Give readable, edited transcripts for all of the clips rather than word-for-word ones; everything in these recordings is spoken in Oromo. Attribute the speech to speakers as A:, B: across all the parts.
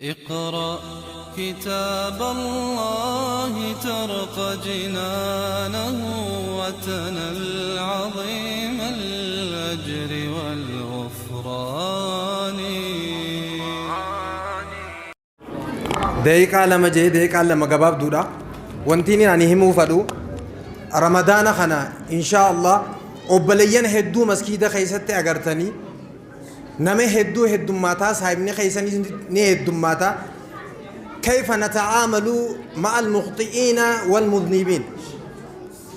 A: اقرأ كتاب الله ترق جنانه وتنل عظيم الأجر والغفران.
B: Daqiiqaa 2 jee, daqiiqaan 2 gabaabduudha. Wanti inni ani himuu fadhu, Ramadaana kana inshaa Allah obboleeyyan hedduu maskiida keessatti agartanii, nama hedduu heddummaataa, saahibni keessanis ni heddummaata. Kayfa nata'aamalu ma'al mukhxi'iina wal mudhnibiin?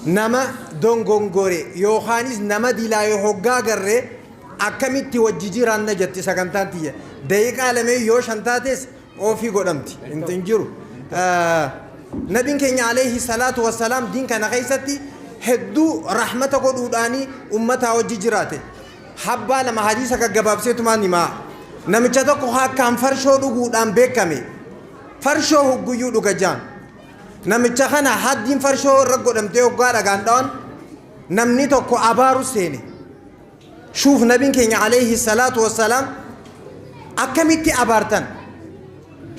B: Nama dongongore yookaanis nama dilaaye hoggaa garree akkamitti wajji jiraanna jetti sagantaan tiyya. Daqiiqaa 2 yoo 5 taates ofii godhamti hin jiru. Nabiin keenya alayhi salaatu wassalaam diin kana keessatti hedduu rahmata godhuudhaanii ummataa wajji jiraate. Habbaa 2 hadiisa gaggabaabseetumaan himaa. Namicha tokko akkaan farshoo dhuguudhaan beekame. Farshoo hugguyyuu dhuga jaan. Namicha kana haddiin farshoo irra godhamtee hoggaa dhagaan dhawan, namni tokko abaaru seene. Shuuf, nabiin keenya alayhi salaatu wassalaam akkamitti abaartan?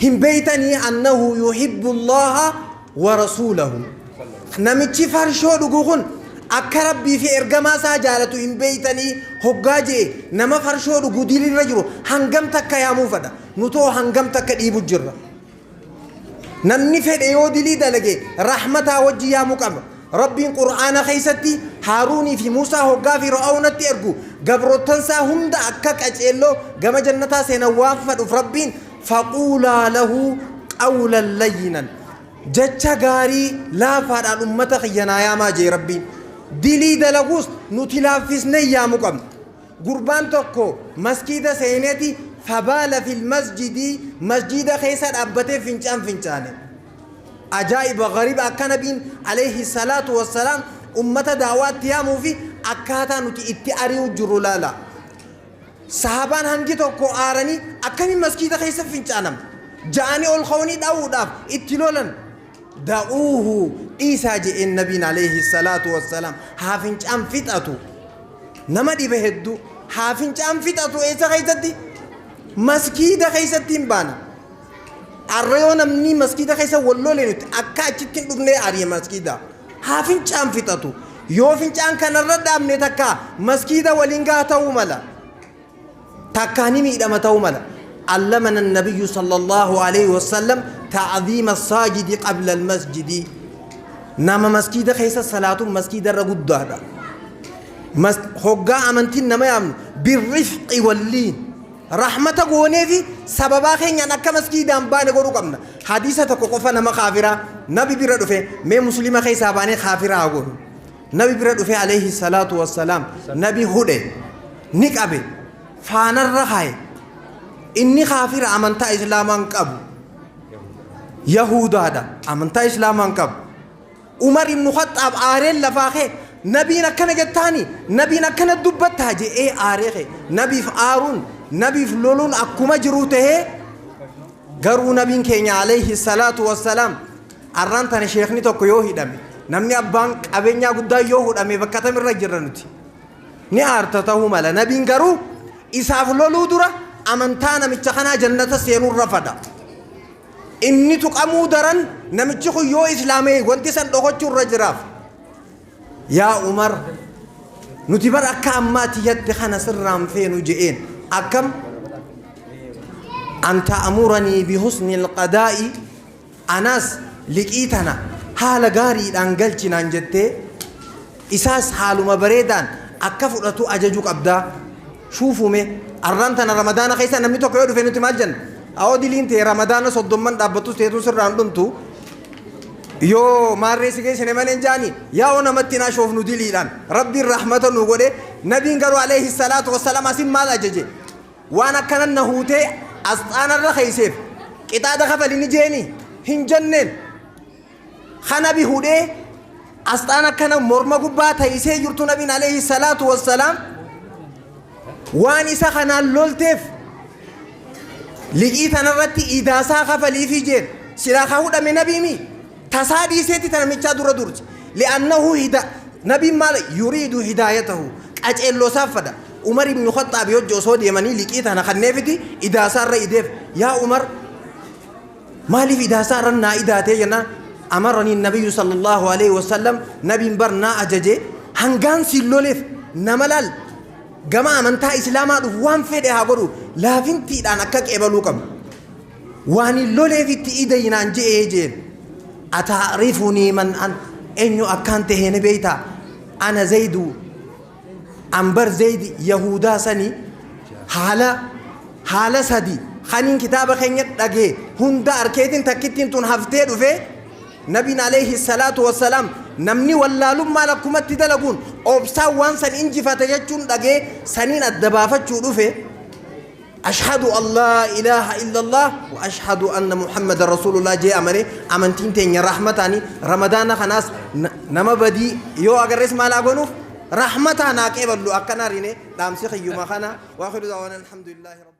B: Hin beeytanii annahu yuhibbu Allaha wa rasuulahu? Namichi farshoo dhugu kun akka Rabbii fi ergamaa isaa jaalatu hin beeytanii? Hoggaa je'e, nama farshoo dhugu dilirra jiru hangam takka yaamuu fadha? Nutoo hangam takka dhiibu jirra? Namni fedhe yoo dilii dalage rahmataa wajji yaamuu qaba. Rabbiin Qur'aana keessatti Haaruunii fi Muusaa hoggaa Fir'aawnatti ergu, gabroottansaa hunda akka qaceelloo gama jannataa seenan waan fadhuuf, Rabbiin faquulaa lahu qawlan layyinan, jecha gaarii laafaadhaan ummata kiyya naa yaamaa jee Rabbiin. Dilii dalaguus nuti laaffisnee yaamuu qabna. Gurbaan tokko maskiida seeneeti, fabaala fil masjidii, masjiida keessa dhaabbatee fincaan fincaane. Ajaa'iba gariba, akka nabiin alayhi salaatu wassalaam ummata daawaatti yaamuu fi akkaataa nuti itti ari'u jirru laala. Sahabaan hangi tokko aaranii, akkamiin maskiida keessa fincaanama ja'anii ol ka'anii dha'uudhaaf itti lolan. Da'uuhu, dhiisaa je'een nabiin alayhi salaatu wassalaam. Haa fincaan fixatu. Nama dhibe hedduu. Haa fincaan fixatu. Eessa keessatti? Maskiida keessatti hin baana. Arra yoo namni maskiida keessa wal lole, nuti akka achitti hin dhufnee ari'e maskiida. Haa fincaan fixatu. Yoo fincaan kanarra dhaabne, takka maskiida waliin gaha ta'uu mala, takkaa ni miidhama ta'uu mala. Allamana nabiyyu sallallahu alayhi wasallam ta'ziima saajidi qabla almasjidi. Nama maskiida keessa salaatuun maskiida irra guddaadha. Hoggaa amantiin nama yaamnu, birrifqi walliin, rahmata goonee fi sababaa keenyaan akka maskiidaan baane godhuu qabna. Hadiisa tokko qofa, nama kaafiraa nabi bira dhufe. Mee muslima keessaa baanee kaafiraa haa godhu. Nabi bira dhufe alayhi salaatu wassalaam. Nabi hudhe, ni qabe, faanarra kaaye. Inni kaafira, amantaa islaamaan qabu, yahudaadha, amantaa islaamaan qabu. Umar ibnu Khaxaab aareen lafaa kee, nabiin akkana jettaani, nabiin akkana dubbattaa je'ee aaree kee. Nabiif aaruun, nabiif loluun akkuma jiru tahee, garuu nabiin keenya alayhi salaatu wassalaam, arraan tana sheekni tokko yoo hidhame, namni abbaan qabeenyaa guddaa yoo hudhame, bakka tamirra jirra nuti? Ni aarta ta'uu mala. Nabiin garuu isaaf loluu dura amantaa namicha kanaa jannata seenuurra fada. Inni tuqamuu daran, namichi kun yoo islaamee wanti san dhokochuu irra jiraaf. Yaa Umar, nuti bar akka ammaati yadde kana sirraan feenu je'een. Akkam an ta'amuranii bihusni alqadaa'i, anaas liqii tana haala gaariidhaan galchinaan jettee, isaas haaluma bareedaan akka fudhatu ajaju qabdaa. Shuufume, arraan tana Ramadaana keessa namni tokko yoo dhufe nuti maal jenna? Awoo, diliin ta'e Ramadaana 30n dhaabbattus teetuun sirraan dhumtu yoo maarree si geessine malee hin jaani. Yaa'oo, namatti hin ashoofnu diliidhaan. Rabbiin rahmata nu godhe. Nabiin garuu alayhi salaatu wassalaam asin maal ajaje? Waan akkanan na huutee asxaanarra keeyseef qixaaxa kafali ni jeeni? Hin jenneen. Kanabi hudhee asxaan akkana morma gubbaa taysee jirtu, nabiin alayhi salaatu wassalaam waan isa kanaan lolteef liqii tanarratti idaasaa kafaliifi jeen. Silaa ka hudhame nabiimi tasaa dhiiseetti tana namichaa dura durse. Li'annahu hida, nabiin maal yuriidu? Hidaayatahu, qaceelloo isaaf fada. Umar ibnu Khaxaab hojii osoo deemanii liqii tana kanneefiti idaasaarra ideef. Yaa Umar, Maaliif idaasaa irra naa idaatee jennaan, amaranii nabiyyu sallallahu alaihi wasallam, nabiin bar naa ajaje hangaan siin loleef. Nama laal, gama amantaa islaamaa dhufu waan fedhe haa godhu, laafintiidhaan akka qeebaluu qabu. Waan hin loleef itti idayinaan je'ee jeen. Ataarifunii man an, eenyu akkaan tahee ni beeytaa? Ana Zaydu, anbar Zaydi yahudaa sanii. Haala sadi kaniin kitaaba keenya dhagee hunda arkeetiin takkittiin tun haftee dhufee. Nabiin alayhi salaatu wassalaam namni wallaalummaa lakkumatti dalaguun obsaan waan san injifate jechuun dhagee saniin adda baafachuu dhufe. Ashhadu an laa ilaaha illallah wa ashhadu anna Muhammadan rasulullah jee amane. Amantiin teenya rahmataani. Ramadaana kanaas nama badii yoo agarres maal haa goonuuf? Rahmataan haa qeeballu. Akkana rine dhaamsi kiyyuma kana. Wa akhiru da'waana alhamdulillahi rabbil